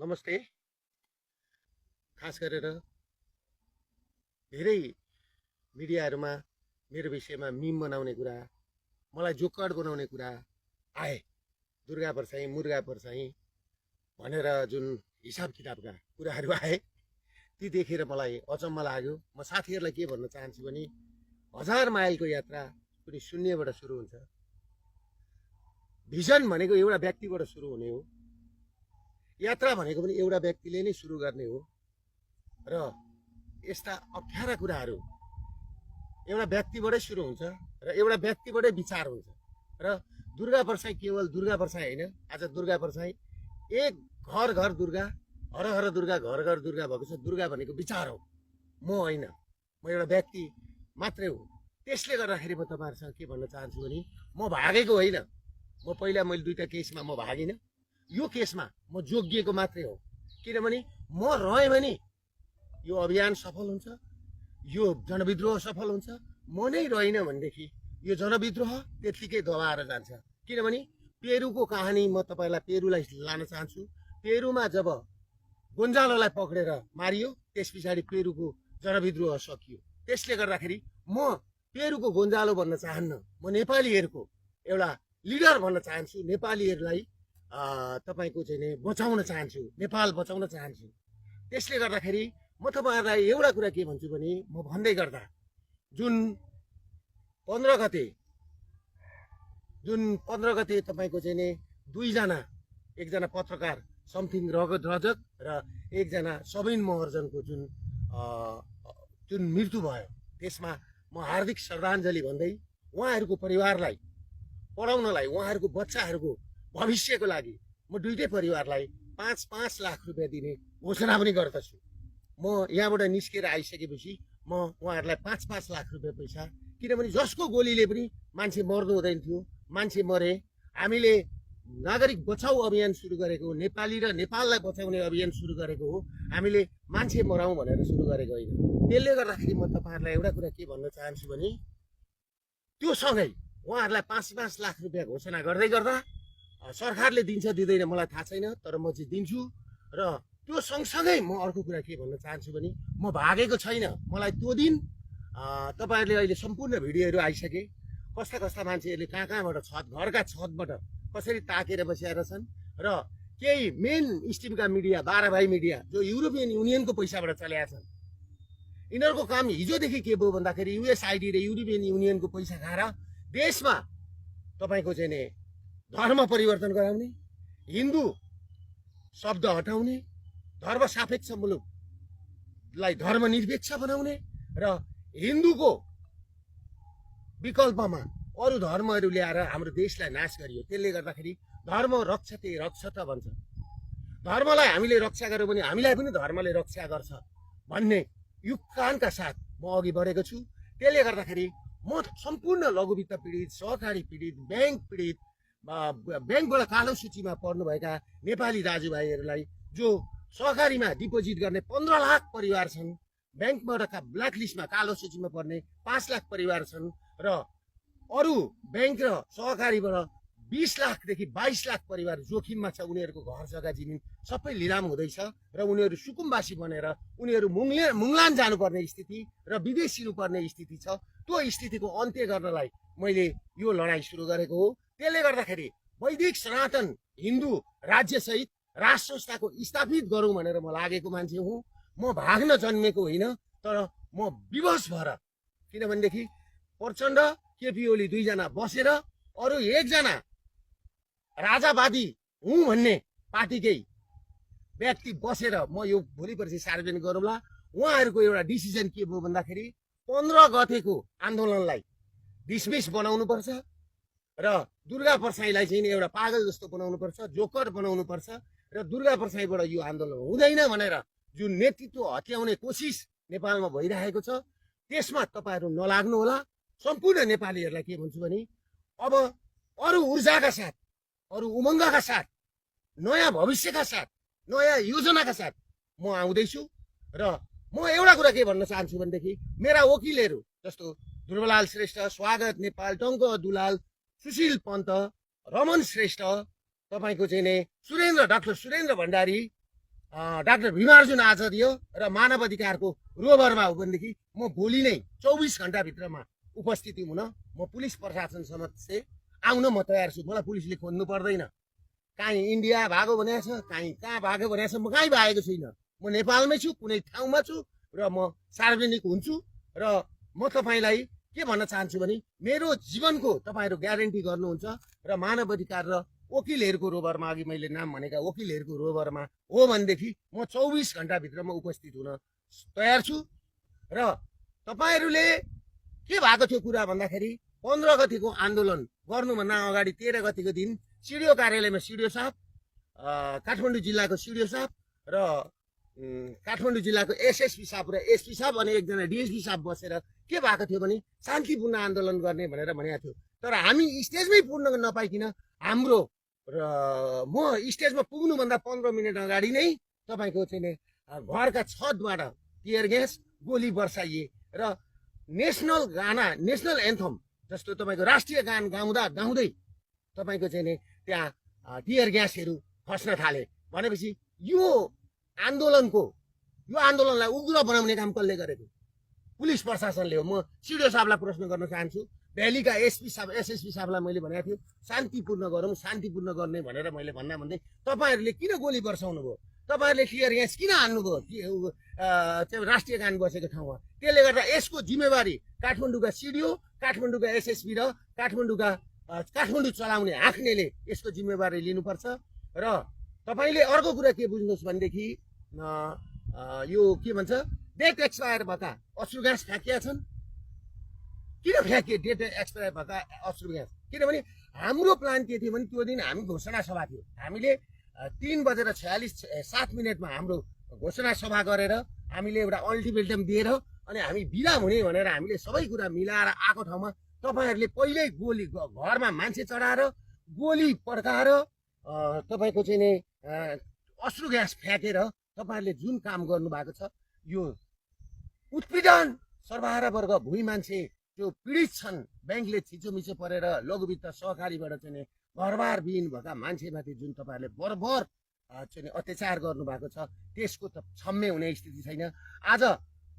नमस्ते। खास गरेर धेरै मिडियाहरूमा मेरो विषयमा मिम बनाउने कुरा, मलाई जोकड बनाउने कुरा आए। दुर्गा परसाई मुर्गा परसाई भनेर जुन हिसाब किताबका कुराहरू आए, ती देखेर मलाई अचम्म लाग्यो। म साथीहरूलाई के भन्न चाहन्छु भने 1000 माइलको यात्रा कुनै शून्यबाट सुरु हुन्छ। भिजन भनेको एउटा व्यक्तिबाट सुरु हुने हो। यात्रा भनेको पनि एउटा व्यक्तिले नै सुरु गर्ने हो र यस्ता अप्ठ्यारा कुराहरू एउटा व्यक्तिबाटै सुरु हुन्छ र एउटा व्यक्तिबाटै विचार हुन्छ। र दुर्गा परसाई केवल दुर्गा परसाई होइन, आज दुर्गा परसाई एक घर घर दुर्गा, हर हर दुर्गा, घर घर दुर्गा भएको छ। दुर्गा भनेको विचार हो, म होइन, म एउटा व्यक्ति मात्रै हो। त्यसले गर्दाखेरि म तपाईँहरूसँग के भन्न चाहन्छु भने म भागेको होइन। मैले दुईटा केसमा म भागिनँ। यो केसमा म जोगिएको मात्रै हो, किनभने म रहेँ भने यो अभियान सफल हुन्छ, यो जनविद्रोह सफल हुन्छ। म नै रहेन भनेदेखि यो जनविद्रोह त्यत्तिकै दबाएर जान्छ। किनभने पेरुको कहानी म तपाईँलाई पेरुलाई लान चाहन्छु। पेरुमा जब गोन्जालोलाई पक्रेर मारियो, त्यस पछाडि पेरुको जनविद्रोह सकियो। त्यसले गर्दाखेरि म पेरुको गोन्जालो भन्न चाहन्न, म नेपालीहरूको एउटा लिडर भन्न चाहन्छु। नेपालीहरूलाई तपाईँको चाहिँ बचाउन चाहन्छु, नेपाल बचाउन चाहन्छु। त्यसले गर्दाखेरि म तपाईँहरूलाई एउटा कुरा के भन्छु भने, म भन्दै गर्दा जुन 15 गते तपाईँको चाहिँ दुईजना, एकजना पत्रकार समथिङ रगत रजक र एकजना सबिन महर्जनको जुन मृत्यु भयो, त्यसमा म हार्दिक श्रद्धाञ्जली भन्दै उहाँहरूको परिवारलाई पढाउनलाई, उहाँहरूको बच्चाहरूको भविष्यको लागि म दुईटै परिवारलाई 5-5 लाख रुपियाँ दिने घोषणा पनि गर्दछु। म यहाँबाट निस्केर आइसकेपछि म उहाँहरूलाई 5-5 लाख रुपियाँ पैसा, किनभने जसको गोलीले पनि मान्छे मर्नु हुँदैन थियो, मान्छे मरे। हामीले नागरिक बचाउ अभियान सुरु गरेको हो, नेपाली र नेपाललाई बचाउने अभियान सुरु गरेको हो। हामीले मान्छे मराउँ भनेर सुरु गरेको होइन। त्यसले गर्दाखेरि म तपाईँहरूलाई एउटा कुरा के भन्न चाहन्छु भने, त्यो सँगै उहाँहरूलाई 5-5 लाख रुपियाँ घोषणा गर्दै गर्दा सरकारले दिन्छ दिँदैन मलाई थाहा छैन, तर म चाहिँ दिन्छु। र त्यो सँगसँगै म अर्को कुरा के भन्न चाहन्छु भने, म भागेको छैन। मलाई त्यो दिन तपाईँहरूले अहिले सम्पूर्ण भिडियोहरू आइसके, कस्ता कस्ता मान्छेहरूले कहाँबाट घरका छतबाट कसरी ताकेर बसिरहेका छन्। र केही मेन स्ट्रिमका मिडिया, 12 भाइ मिडिया, जो युरोपियन युनियनको पैसाबाट चलेका छन्, यिनीहरूको काम हिजोदेखि के भयो भन्दाखेरि युएसआइडी र युरोपियन युनियनको पैसा खाएर देशमा तपाईँको चाहिँ धर्म परिवर्तन गराउने, हिन्दू शब्द हटाउने, धर्मसापेक्ष मुलुकलाई धर्मनिरपेक्ष बनाउने र हिन्दूको विकल्पमा अरू धर्महरू ल्याएर हाम्रो देशलाई नाश गरियो। त्यसले गर्दाखेरि धर्म रक्षते रक्षत भन्छ। धर्मलाई हामीले रक्षा गर्यौँ भने हामीलाई पनि धर्मले रक्षा गर्छ भन्ने युक्कानका साथ म अघि बढेको छु। त्यसले गर्दाखेरि म सम्पूर्ण लघुवित्त पीडित, सहकारी पीडित, ब्याङ्क पीडित, ब्याङ्कबाट कालो सूचीमा पर्नुभएका नेपाली दाजुभाइहरूलाई, जो सहकारीमा डिपोजिट गर्ने 15 लाख परिवार छन्, ब्याङ्कबाट ब्ल्याक लिस्टमा कालो सूचीमा पर्ने 5 लाख परिवार छन्, र अरू ब्याङ्क र सहकारीबाट 20 लाखदेखि 22 लाख परिवार जोखिममा छ। उनीहरूको घर जग्गा जमिन सबै लिलाम हुँदैछ र उनीहरू सुकुम्बासी बनेर उनीहरू मुङलान जानुपर्ने स्थिति र विदेश हिँड्नुपर्ने स्थिति छ। त्यो स्थितिको अन्त्य गर्नलाई मैले यो लडाइँ सुरु गरेको हो। त्यसले गर्दाखेरि वैदिक सनातन हिन्दू राज्यसहित राष्ट्र संस्थाको स्थापित गरौँ भनेर म लागेको मान्छे हुँ। म भाग्न जन्मेको होइन, तर म विवश भएर, किनभनेदेखि प्रचण्ड, केपी ओली दुईजना बसेर अरू एकजना राजावादी हुँ भन्ने पार्टीकै व्यक्ति बसेर, म यो भोलि पर्सि सार्वजनिक गरौँला, उहाँहरूको एउटा डिसिजन के भयो भन्दाखेरि 15 गतेको आन्दोलनलाई डिसमिस बनाउनुपर्छ र दुर्गा परसाईलाई चाहिँ एउटा पागल जस्तो बनाउनुपर्छ, जोकर बनाउनुपर्छ र दुर्गा परसाईबाट यो आन्दोलन हुँदैन भनेर जुन नेतृत्व हत्याउने कोसिस नेपालमा भइरहेको छ, त्यसमा तपाईँहरू नलाग्नु होला। सम्पूर्ण नेपालीहरूलाई के भन्छु भने, अब अरू ऊर्जाका साथ, अरू उमङ्गका साथ, नयाँ भविष्यका साथ, नयाँ योजनाका साथ म आउँदैछु। र म एउटा कुरा के भन्न चाहन्छु भनेदेखि, मेरा वकिलहरू जस्तो ध्रुवलाल श्रेष्ठ, स्वागत नेपाल, टङ्क दुलाल, सुशील पन्त, रमन श्रेष्ठ, तपाईँको चाहिँ डाक्टर सुरेन्द्र भण्डारी, डाक्टर भीमार्जुन आचार्य र मानव अधिकारको रोभरमा हो भनेदेखि म भोलि नै 24 घण्टाभित्रमा उपस्थिति हुन म पुलिस प्रशासन समक्ष आउन म तयार छु। मलाई पुलिसले खोज्नु पर्दैन। काहीँ इन्डिया भागो भनेको छ, काहीँ कहाँ भागो भनेको छ, म कहीँ भागेको छुइनँ। म नेपालमै छु, कुनै ठाउँमा छु र म सार्वजनिक हुन्छु। र म तपाईँलाई के भन्न चाहन्छु भने मेरो जीवनको तपाईँहरू ग्यारेन्टी गर्नुहुन्छ र मानव अधिकार र वकिलहरूको रोभरमा, अघि मैले नाम भनेका वकिलहरूको रोभरमा हो भनेदेखि म 24 घण्टाभित्रमा उपस्थित हुन तयार छु। र तपाईँहरूले के भएको थियो कुरा भन्दाखेरि 15 गतिको आन्दोलन गर्नुभन्दा अगाडि 13 गतिको दिन सिडिओ कार्यालयमा सिडिओ साहब, काठमाडौँ जिल्लाको सिडिओ साहब र काठमाडौँ जिल्लाको एसएसपी साहब र एसपी साहब अनि एकजना डिएसपी साहब बसेर के भएको थियो भने शान्तिपूर्ण आन्दोलन गर्ने भनेर भनेको थियो। तर हामी स्टेजमै पुग्न नपाइकन हाम्रो र म स्टेजमा पुग्नुभन्दा 15 मिनट अगाडि नै तपाईँको चाहिँ घरका छतबाट टियर ग्यास गोली बर्साइए र नेसनल गाना, नेसनल एन्थम जस्तो तपाईँको राष्ट्रिय गान गाउँदै तपाईँको चाहिँ नि त्यहाँ टियर ग्यासहरू खस्न थाले। भनेपछि यो आन्दोलनलाई उग्र बनाउने काम कसले गरेको? पुलिस प्रशासनले हो। म सिडिओ साहबलाई प्रश्न गर्न चाहन्छु। भ्यालीका एसपी साहब, एसएसपी साहबलाई मैले भनेको थियो शान्तिपूर्ण गरौँ, शान्तिपूर्ण गर्ने भनेर मैले भन्दै तपाईँहरूले किन गोली बर्साउनु भयो? तपाईँहरूले टियर ग्यास किन हान्नुभयो राष्ट्रिय गान बसेको ठाउँमा? त्यसले गर्दा यसको जिम्मेवारी काठमाडौँका सिडिओ, काठमाडौँका एसएसपी र काठमाडौँ चलाउने हाँक्नेले यसको जिम्मेवारी लिनुपर्छ। र तपाईँले अर्को कुरा के बुझ्नुहोस् भनेदेखि यो के भन्छ, डेट एक्सपायर भएका अश्रु ग्यास फ्याँकिया छन्। किन फ्याँकिए डेट एक्सपायर भएका अश्रु ग्यास? किनभने हाम्रो प्लान के थियो भने त्यो दिन हामी घोषणा सभा थियो। हामीले 3:46 हाम्रो घोषणा सभा गरेर हामीले एउटा अल्टिमेटम दिएर अनि हामी बिदा हुने भनेर हामीले सबै कुरा मिलाएर आएको ठाउँमा तपाईँहरूले पहिल्यै गोली घरमा मान्छे चढाएर गोली पड्काएर तपाईँको चाहिँ नि अश्रु ग्यास फ्याँकेर तपाईँहरूले जुन काम गर्नुभएको छ यो उत्पीडन सर्वहारा वर्ग भूमि मान्छे जो पीडित छन्, ब्याङ्कले थिचोमिचो परेर लघुवित्त सहकारीबाट चाहिँ नि घरबार विहीन भएका मान्छेमाथि जुन तपाईँहरूले बर्बर चाहिँ अत्याचार गर्नुभएको छ त्यसको त क्षम्य हुने स्थिति छैन। आज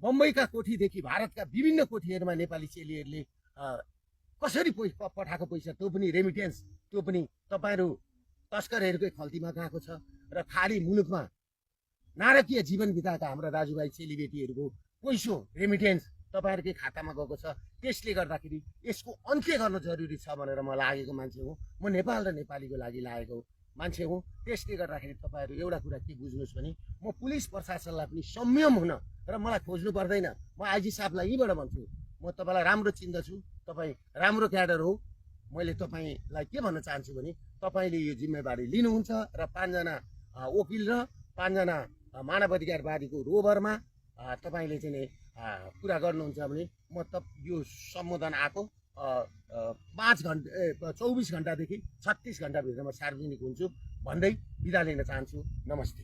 बम्बईका कोठीदेखि भारतका विभिन्न कोठीहरूमा नेपाली चेलीहरूले कसरी पठाएको पैसा त्यो पनि रेमिटेन्स, त्यो पनि तपाईँहरू तस्करहरूकै खल्तीमा गएको छ। र खाडी मुलुकमा नारकीय जीवन बिताएका हाम्रा दाजुभाइ चेलीबेटीहरूको पैसो रेमिटेन्स तपाईँहरूकै खातामा गएको छ। त्यसले गर्दाखेरि यसको अन्त्य गर्न जरुरी छ भनेर म लागेको मान्छे हो। म नेपाल र नेपालीको लागि लागेको मान्छे हो। त्यसले गर्दाखेरि तपाईँहरू एउटा कुरा के बुझ्नुहोस् भने म पुलिस प्रशासनलाई पनि संयम हुन र मलाई खोज्नु पर्दैन। म आइजी साहबलाई यहीँबाट भन्छु, म तपाईँलाई राम्रो चिन्दछु, तपाईँ राम्रो क्याडर हो। मैले तपाईँलाई के भन्न चाहन्छु भने तपाईँले यो जिम्मेवारी लिनुहुन्छ र 5 जना वकिल र 5 जना मानव अधिकारवादीको रोभरमा तपाईँले चाहिँ नि कुरा गर्नुहुन्छ भने म यो सम्बोधन आएको 24 घण्टादेखि 36 घण्टाभित्रमा सार्वजनिक हुन्छु भन्दै बिदा लिन चाहन्छु। नमस्ते।